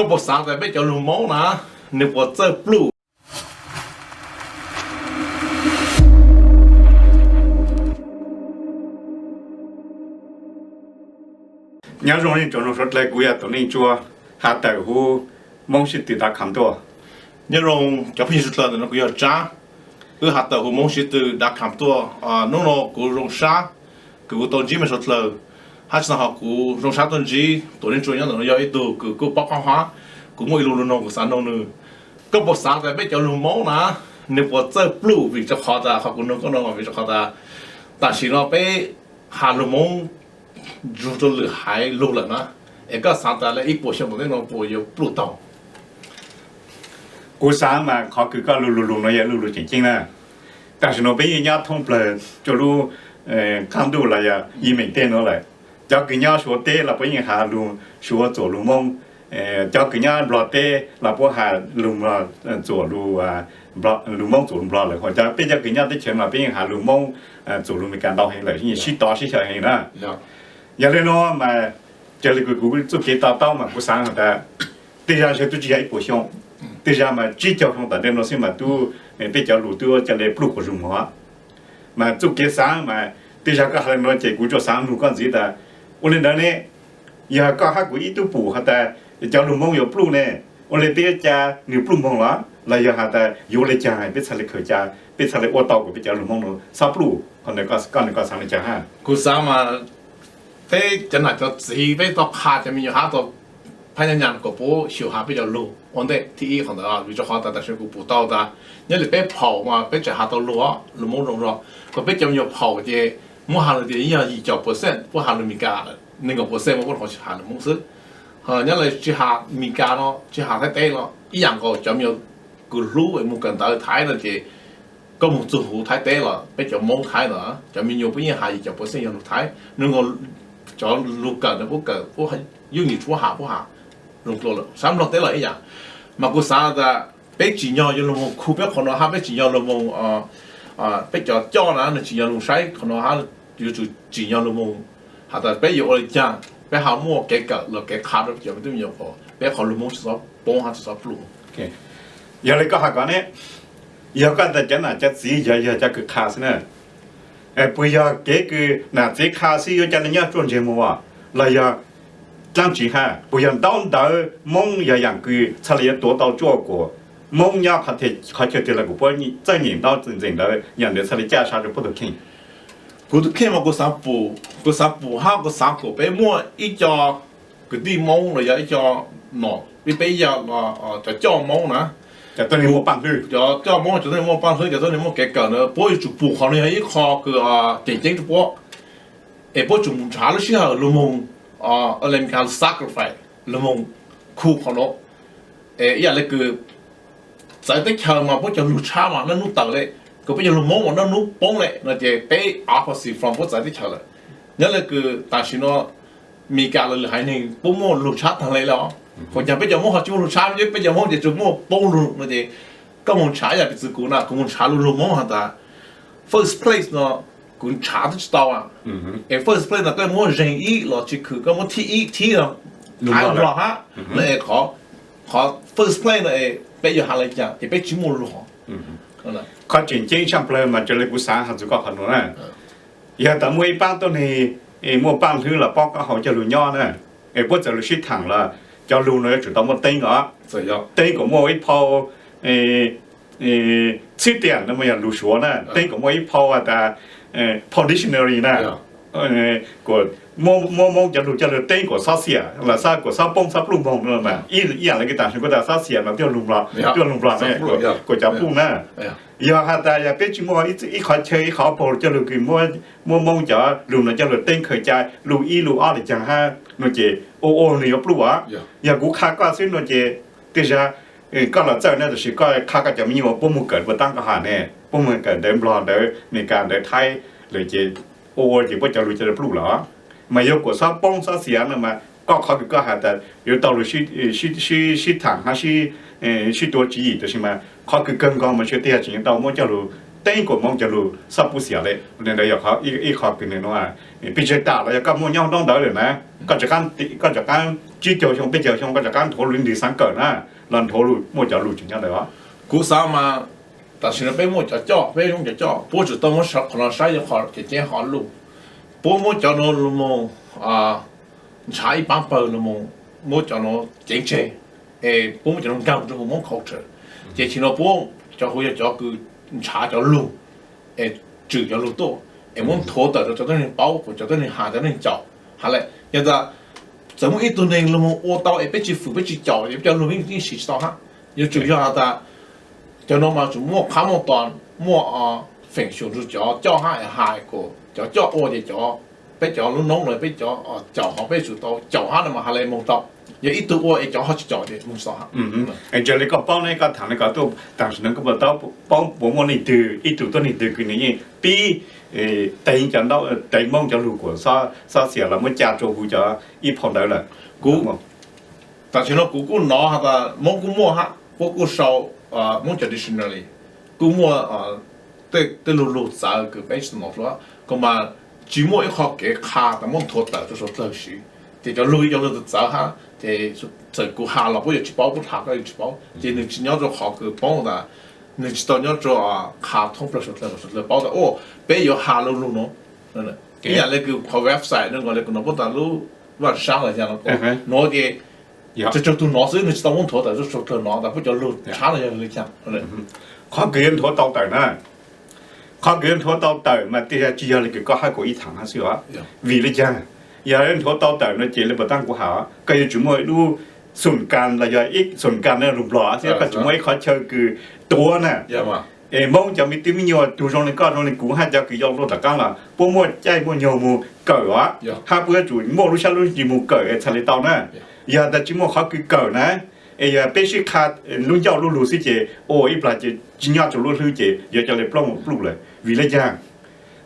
Koj puas xaav tas peb cov lug Moob na, nwg puas txawj pluj? Nyob zoo nej tsoom mloog suav dlawg, kuv yog Tuam Neej Tsua, has tawm huv Moob sib tw dav kham tuaj. Nyob zoo cov phooj ywg suav dlawg, ntawm no kuv yog Tsab. Wb has tawm huv Moob sib tw dav kham tuaj. Hnub no kuv zoo sab kws kuv tau ntsib mej suav dlawg, hab tsi taag hov kuv zoo sab tuaj ntsib Tuam Neej Tsua nyob ntawm no, yog ib tug kws kuj paub qaab hab. Kuv muaj ib lug lug noog kuv xaav noog nwg, koj puas xaav tas peb cov lug Moob na, nwg puas txawj pluj? Vim rua qhov tas, qhov kuv noog koj no vim rua qhov tas tam sim no peb has lug Moob nrug rua lwm haiv lug lawm na, es koj xaav tas le ib puas xyoo tom ntej no puas yuav pluj taug? Kuv xaav mas qhov kws koj lug lug lug no yog lug lug tseem ceeb na. Tam sim no peb yeej nyob thoob plawg rua lub qaab ntuj los yog yim meem tej no lawm. Cov kws nyob Suav teb los puab yeej has lug Suav txuam lug Moob, cov kws nyob Nplog teb los puab has lug txuam lug Moob txuam lug Nplog lawm, hos cov peb cov kws nyob teb chaws no peb yeej has lug Moob txuam lug Amelikas ntau heev lawm, sib tov sib xyaw heev na. Yog le nuav mas, ca le kws kuv txuj kev to taub mas kuv xaav has tas tej zag ntshe tub tsi yog ib puas xyoo, tej zag mas tsib caug xyoo tom ntej no xwb mas tub, peb cov lug tub ca le pluj quas zug mog. Mas txuj kev xaav mas tej zag koj has le nuav ces kuv tsuas xaav nug koj ntxiv tas, ua le ntawd ne, yog koj hab kuv ib tug pum has tas cov lug Moob yuav pluj ne, ua le peb ca nwg pluj moog los, los yog has tas yuav ua le caag peb txhaj le khaws ca, peb txhaj le ua tau kuas peb cov lug Moob no txhob pluj? Qhov ntawd koj nwg koj xaav le caag hab? Kuv xaav mas peb cov nam cov txiv peb tau qha cov me nyuam hab tau phab nyaj nyam kuas puab xyum has peb cov lug ua ntej thib ib qhov ntawd, vim rua qhov tas tam sim kuv pum tau tas nyob le peb phaum mas peb tseem has tau lug, lug Moob zoo zog, kuas peb cov me nyuam phaum ces muab has lug ces yog yim caum percent puab has lug Amelikas, nees nkaum percent mas puab has lug Moob xwb. Nyob le tsi has Amelikas no tsi has Thaib teb no ib yam nkaus, cov me nyuam kws hlub es moog kawm ntawv Thaib no ces koj moog txug huv Thaib teb los peb cov Moob Thaib no cov me nyuam puab yeej has yim caum percent yog lug Thaib, nees nkaum cov lug kawm no puab kawm, puab yuj nim tsi puab has, puab has zoo dlua lawm. Sab Nplog teb los ib yam. Mas kuv xaav tas peb tsim nyog yuav lug moog khu peb qhov no hab peb tsim nyog lug moog, peb cov coj na nwg tsim nyog lug saib qhov no hab yuav tsum tsim nyog lug moog has tas peb yuav ua le caag peb ha muaj kev kawm los kev qha rua peb cov me tub me nyuam kuas peb qhov lug Moob tsi txhob poob hab tsi txhob pluj. Yog le koj has ko ne, yog koj tas cov nam cov txiv yog, yog cov kws qha xwb na, puas yog kev kws nam txiv qha xwb yuav ca le nyob tsuaj ntseg moog los yog dlaab tsi hab? Puas yog ntaub ntawv Moob yog yaam kws txhaj le yuav tuav tau tsuaj kuas Moob nyob qhov chaw twg los kuas puab txawj nyeem ntaub ntawv, yaam ntawd txhaj le caj sa rua puab tug kheej? Kuv tug kheej mas kuv xaav pum, kuv xaav pum hab kuv xaav kuas peb muaj ib co kwv tij Moob los yog ib co nom, peb ib yam cov coj Moob na, cov coj Moob, cov tuab neeg muaj paaj hlwb, cov tuab neeg muaj kev kawm na, puab yuav tsum pum qhov no yog ib qho kws tseem ceeb rua puab, es puab tsum mus nrhav lub sij hawm lug moog, le Amelikas sacrifice lug moog khu qhov no. Es ib yam le kws txawv teb chaws mas puab cov lug tshab mas naj nub tawm le, kuas peb cov lug Moob mas naj nub poob le no ces peb opposite from puab txawv teb chaws lawm. Nyob le kws tam sim no Amelikas los lwm haiv neeg puab muaj lug tshab taag le lawm os. Kuas caag peb cov Moob ho tsi muaj lug tshab, peb cov Moob ces tsuas muaj poob lug no ces koj moog nrhav, yam piv txwv kuv na, kuv moog nrhav lug lug Moob has tas first place no kuv nrhav tub tsi tau, es first place no koj muab zeeg ib los tsi khwm, koj muab thib ib thib no, Nplog hab, no es qhov first place no es peb yuav has le caag es peb tsi muaj lug? Qhov tseem ceeb tshaj plawg mas raws le kuv xaav has txug koj qhov nuav na, yog tas muaj ib paab tuab neeg muaj paaj hlwb los paub qaab hau coj lug nyob na, es puab txawm lug sib thaam los cov lug no yuav tsum tau muaj teeb os. Teeb kuas muaj ib phau, txhib tiam no mas yog lug Suav na, teeb kuas muaj ib phau has tas phau dictionary na, kuas muab Moob cov lug coj lug teeb kuas xob xiam los kuas xob poob xob pluj moog no mas ib yam le kws tam sim kuv tas xob xiam no twb yog lug Nplog, twb yog lug Nplog na, kuas cov pluj na. Yog has tas yog peb tsi muaj ib qhov chaw ib qhov paug coj lug kws muab Moob cov lug no coj lug teeb khaws ca lug ib lug ob le caag hab no ces ua ua nwg yuav pluj os. Yog kuv qha koj xwb no ces tej zag koj los txawj na, tab sis koj qha koj cov me nyuam puab moog kawm puas taab koj has ne, puab moog kawm ntawv Nplog ntawv Amelikas ntawv Thaib lawm ces ua ua ces puab cov lug coj lug pluj lawm. Mas yuav kuas xob poob xob xiam no mas koj qhov kws koj has tas yuav tau lug sib thaam hab sib tuav tswv yim, tab sis mas qhov kws kawg nkaus mas ntshe tej yog tseem yuav tau muab coj lug teeb kuas Moob cov lug xob pub xiam le. Ntawd yog ib qho kws nwg nuav pes tsawg tam los yog koj muaj nyob ntaub ntawv lawm na, koj rov qaab tsib caug xyoo peb caug xyoo koj rov qab nthuav lus ntws xaav kawm na, los nthuav lus muaj cov lus tseem nyob ntawd os. Kuv xaav mas tam sim no peb muaj cov coj, peb muaj cov coj, puab tsum tau muab qhov no saib yog qhov kev ceeb qhov luj. Puab muab cov nuav lug moog ntshav ib paab pawg lug moog muab cov nuav ceev tseg, es puab muab cov nuav nkaag rua huv Moob culture. Ces tsim no puab cov huv yog cov kws ntshav cov lug, es tswm cov lug tuaj, es muab nthuav tawm rua cov tuab neeg paub, kuas cov tuab neeg has, cov tuab neeg caum. Has le, yog tas txawm muaj ib tug neeg lug moog ua tau es peb tsis fwm peb tsis caum es peb cov lug yeej siv tsis tau hab. Yuav tsum yog has tas cov nuav mas tsum muaj qhab muaj tos, muaj feem xyum rua cov coj hab, es has kuas cov coj ua ces cov, peb cov lub noob los peb cov caum hov peb tsum tau caum hab no mas has le moog tau. Yog ib tug ua es cov ho tsis caum ces moog tsis tau hab. Raws li koj paub ne, koj thaam le koj tuaj taam sim no koj puas tau paub puas muaj leej twg ib tug tuab neeg twg kws nws yeej pib teev cov, teev Moob cov lug kuas xob xiam los muab ca rua huv cov ib phau ntawv lawm? Kuv, taam sim no kuv kuj nov has tas Moob kuj muaj hab, puab kuj sau Moob cov dictionary, kuj muaj tej lug lug txawv kws peb tsis tau nov dlua, kuas mas tsis muaj ib qho kev qha tas muab nthuav tawm rua suav dlawg siv. Ces cov lug ib cov lug txawv hab ces txawm kuv has los puab yuav tsis paub, puab has koj yuav tsis paub, ces nws tsis nyob rua qhov kws paub tas, nws tsis tau nyob rua qha thoob plawg suav dlawg, suav dlawg paub tas, o, peb yuav has lug lug nuav. Ib yam le kws qhov website no le kws nov puab tas lub vaj saab los yog nuav ces tsawg tsawg tug nov xwb, nws tsis tau muab nthuav tawm rua suav dlawg nov tas puab cov lug tshab los yog le caag. Qhov kws yuav nthuav tau tawm na, qhov kws yuav nthuav tau tawm mas tej zag tsis yog le kws koj hab kuv ib thaam hab xwb os. Vim le caag? Yog nthuav tau tawm no ces le puas taab kuv has, koj yuav tsum muaj ib lub xoom kas los yog ib xoom kas lug Nplog xwb, koj tsum muaj ib qhov chaw kws tuav na. Es Moob cov me tub me nyuam tug zoo le koj zoo le kuv hab cov kws yuav luag tom qaab los puab muaj caij muaj nyoog moog kawm os, hab puab yuav tsum muaj lub sab lub ntsws moog kawm es txhad le tau na. Yog tas tsis muaj qhov kws kawm na, es yog peb sib qha lub ncauj lub lug xwb ces ua ib plag ces tsis nyob rua lub hlwb ces yuav coj le pluj moog pluj lawm. Vim le caag?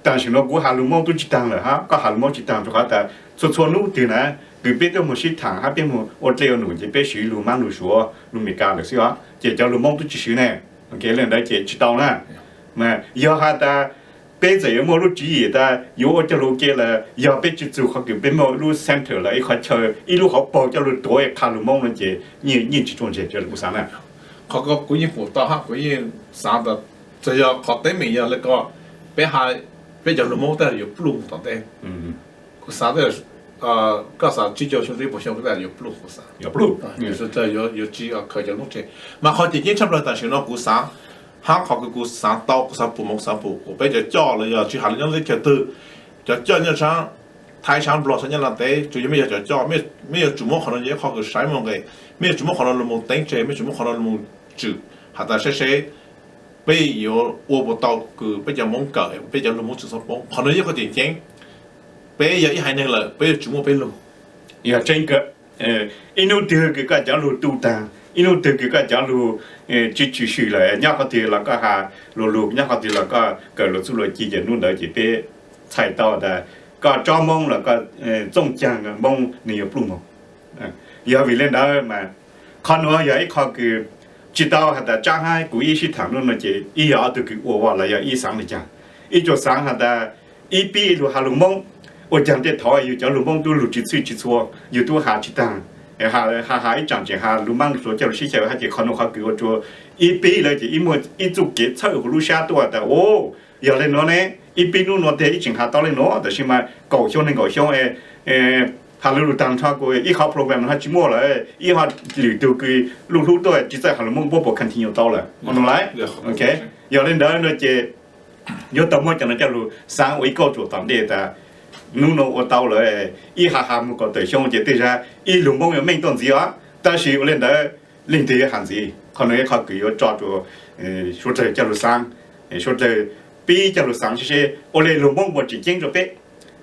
Taam sim no kuv has lug Moob tub tsis taag lawm hab koj has lug Moob tsis taag rua qhov tas txhua txhua nub twg na kws peb tuaj moog sib thaam hab peb moog ua dlej ua num ces peb swv lug Maab lug Suav lug Meskas lawm xwb os, ces cov lug Moob tub tsis swv ne. Le ntawd ces tsis tau na. Yog has tas peb txawm yuav muaj lub tswv yim tas yuav ua coj lug ua ke lawm, yog peb tsis txug qhov kws peb muaj lub center los ib qhov chaw ib lub hauv paug coj lug tuav qha lug Moob no ces yeej tsis txuag ntse raws li kuv xaav na. Qhov ko kuv yeej pum tau hab kuv yeej xaav tas txawm yog qhov teeb meem yog le ko, peb has, peb cov lug Moob tej zaum yuav pluj moog tom ntej. Kuv xaav, koj xaav tsib caug xyoo rau ib puas xyoo tej zaum yuav pluj, kuv xaav yuav tsis khaws cov Moob tseg. Mas qhov tseem ceeb tshaj plawg taam sim no kuv xaav, hab qhov kws kuv xaav tau, kuv xaav pum moog, kuv xaav pum kuas peb cov coj los yog tsis has le nyob teb chaws twg, cov coj nyob tshab Thaib tshab Nplog tshab Nyab Laj teb, tsuas yog mej yog cov coj, mej yuav tsum muab qhov no yog ib qho kws saib muaj nqe, mej yuav tsum muab qhov no lug moog teeb tseg, mej yuav tsum muab qhov no lug moog tswm, has tas saib seb peb yuav ua puas tau kws peb cov Moob kawm, peb cov lug Moob tsis txhob poob. Qhov no yog qhov tseem ceeb. Peb yog ib haiv neeg lawm peb yuav tsum muaj peb lug. Yog tseeb kawg, ib hnub twg kws koj cov lug tu taag, ib hnub twg kws koj cov lug tsis tshwm sim lawm, nyob qhov twg los koj has lug lug, nyob qhov twg los koj kawm lug txuj lug ci ces hnub ntawd ces peb txhais tau tas koj tsob Moob los koj txooj caag Moob nws yuav pluj moog. Yog vim le ntawd mas qhov nuav yog ib qho kws tsis tau has tas Tsab hab kuv ib sib thaam nub no ces ib yog ob tug kws ua ua los yog ib xaav le caag. Ib tsuas xaav has tas ib pib lug has lug Moob, ua caag tej thaum yug cov lug Moob tub lug tsis txhij tsis txhua, yug tub has tsis taag, has has ib tsaam tseem has lug Maab lug Suav coj lug sib xyaw hab ces qhov nuav qhov kws ua rua ib pib lawm ces ib muaj ib txuj kev txhawj huv lub sab tuaj tas u, yog le nuav ne, ib pib nub nuav tes ib tseem has tau le nuav, tab sis mas kaum xyoo nees nkaum xyoo has lug lug taag nrho kuas ib qhov program no tsis muaj lawm, ib ho lwm tug kws luj hlub tuaj tsis txawj has lug Moob puab puas continue tau lawm no lawm. Yog le ntawd no ces yuav tau muab cov no coj lug xaav ua ib kauj tsuam tom ntej tas nub nuav ua tau lawm, ib has has moog kaum tawm xyoo ces tej zag ib lug Moob yuav meej tuaj ntxiv os, tab sis ua le ntawd leej twg yuav has ntxiv? Qhov nuav ib qho kws yuav tso rua suav dlawg coj lug xaav, suav dlawg pib coj lug xaav seb seb ua le lug Moob puas tseem ceeb rua peb.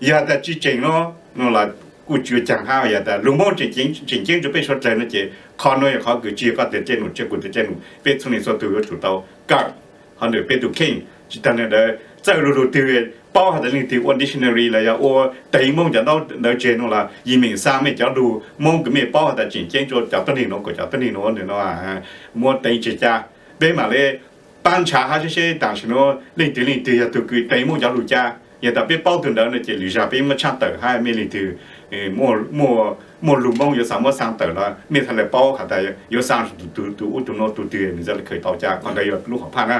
Yog tas tsis tseem no, no los kuj tsis ua caag hab, yog tas lug Moob tseem ceeb rua peb suav dlawg no ces qhov nuav yog qhov kws tsis yog koj teg dlej num tsis yog kuv teg dlej num, peb txhua leej txhua tug yuav tsum tau kawm hov ntawm peb tug kheej. Tsis taag le ntawd txawj lug lug twg paub has tas leej twg ua dictionary los yog ua teev Moob cov ntaub ntawv tseg no los yim meem xa mej cov lug Moob kws mej paub has tas tseem ceeb rua cov tuab neeg nuav kuas cov tuab neeg nuav no muab teev tseg ca, peb mam le paab ntshaw hab seb seb taam sim nuav leej twg leej twg yog tug kws teev Moob cov lug ca. Yog tas peb paub tug ntawd no ces lwm zag peb muab tshaaj tawm hab mej leej twg muaj lug Moob yuav xaav muab xaa tawm los mej txhaj le paub has tas yuav xaa tus ub tus no tus twg nws txhaj le khaws tau ca. Qhov ntawd yog lub hom phaj na.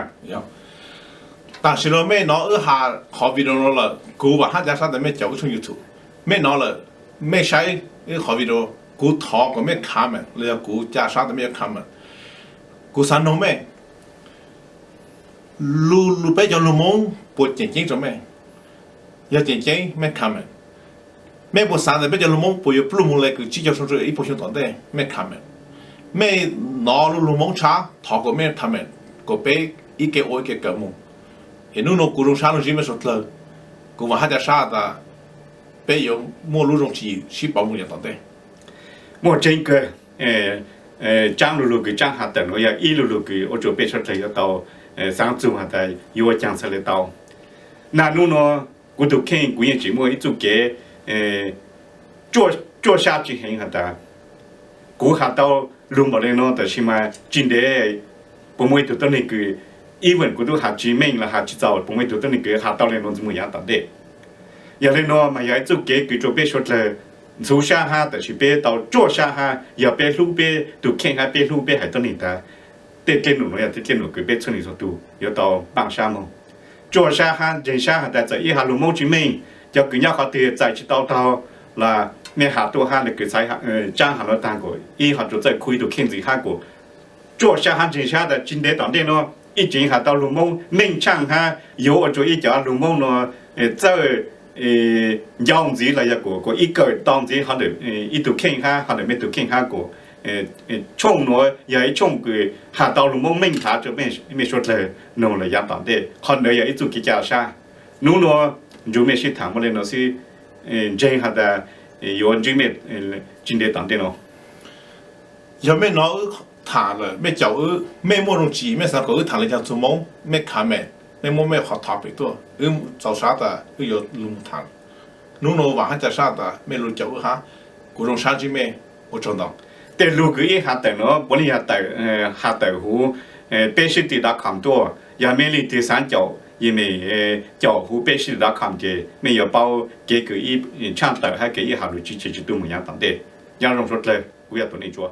Tam sim no mej nov wb has qhov video no lawm, kuv vaam hab ca sab tas mej caum wb tshooj YouTube. Mej nov lawm, mej saib wb qhov video, kuv thov kom mej comment los yog kuv ca sab tas mej yuav comment. Kuv xaav noog mej, lug lug peb cov lug Moob puas ceem ceeb rua mej? Yog ceem ceeb mej comment. Mej puas xaav tas peb cov lug Moob puas yuav pluj moog le kws tsib caug xyoo rua ib puas xyoo tom ntej? Mej comment. Mej nov lub lug Moob tshab, thov kom mej comment kom peb ib ke ua ib ke kawm moog. Es nub nua kuv zoo sab lug ntsib mej suav dlawg, kuv vaam hab ca sab tas peb yuav muaj lub zoo tswv yim sib pauv moog yav tom ntej. Muaj tseeb kawg, tsaab lu lug kws tsaab has tawm nuav yog ib lu lug kws ua rua peb suav dlawg yuav tau xaav txug has tas yuav ua caag txhaj le tau. Naj nub nua kuv tug kheej kuv yeej tseem muaj ib txuj kev tsuaj sab tsi heev has tas kuv has tau lug npaum le nuav tab sis mas tsis ntev puas muaj ib tug tuab neeg kws, even kuv tub has tsis meej los has tsis txaus, puas muaj ib tug tuab neeg kws has tau le nuav ntxiv moog yav tom ntej. Yog le nuav mas yog ib txuj kev kws rua peb suav dlawg ntxhuv sab hab tab sis peb tau tsuaj sab hab yog peb hlub peb tug kheej hab peb hlub peb haiv tuab neeg tas tej dlej num nuav yog tej dlej num kws peb txhua leej txhua tug yuav tau npaaj sab moog. Tsuaj sab hab ntseeg sab has tas txawm ib has lug Moob tsis meej, cov kws nyob qhov twg txais tsis tau taug los mej has tuaj hab le kws txhais tsaab has nuav taag kuas ib ho rua txawj khuv ib tug kheej ntxiv hab kuas tsuaj sab hab ntseeg sab tas tsis ntev tom ntej nuav ib tseem has tau lug Moob meej tshaaj hab yuav ua rua ib cov lug Moob nuav txawj ncau ntxiv los yog kuas kuas ib kawm tau ntxiv hov ntawm ib tug kheej hab hov ntawm mej tug kheej hab kuas tshooj nuav yog ib tshooj kws has tau lug Moob meej nthav rua mej suav dlawg noog lawm yav tom ntej. Qhov ntawd yog ib txuj kev ca sab. Nub nua nrug mej sib thaam muaj le nuav xwb, ntseeg has tas yuav ntsib mej tsis ntev tom ntej nuav. Yog mej nov wb thaam lawm mej caum wb, mej muaj zoo tsi mej xaav kom wb thaam le caag txug Moob mej comment, mej muab mej qhov thov pem tuaj wb txaus sab tas wb yuav lug moog thaam. Nub nua vaam hab ca sab tas mej lug caum wb hab, kuv zoo sab ntsib mej, ua tsaug ntau. Tej lug kws ib has tawm nuav puav leej yog has tawm huv peb sib tim dot com tuaj. Yog mej leej twg xaav caum yog mej caum huv peb sib tim dot com ces mej yuav paub kev kws ib tshaaj tawm hab kev ib has lug tsi tseg tsi tu moog yav tom ntej. Nyob zoo suav dlawg, kuv yog Tuam Neej Tsua.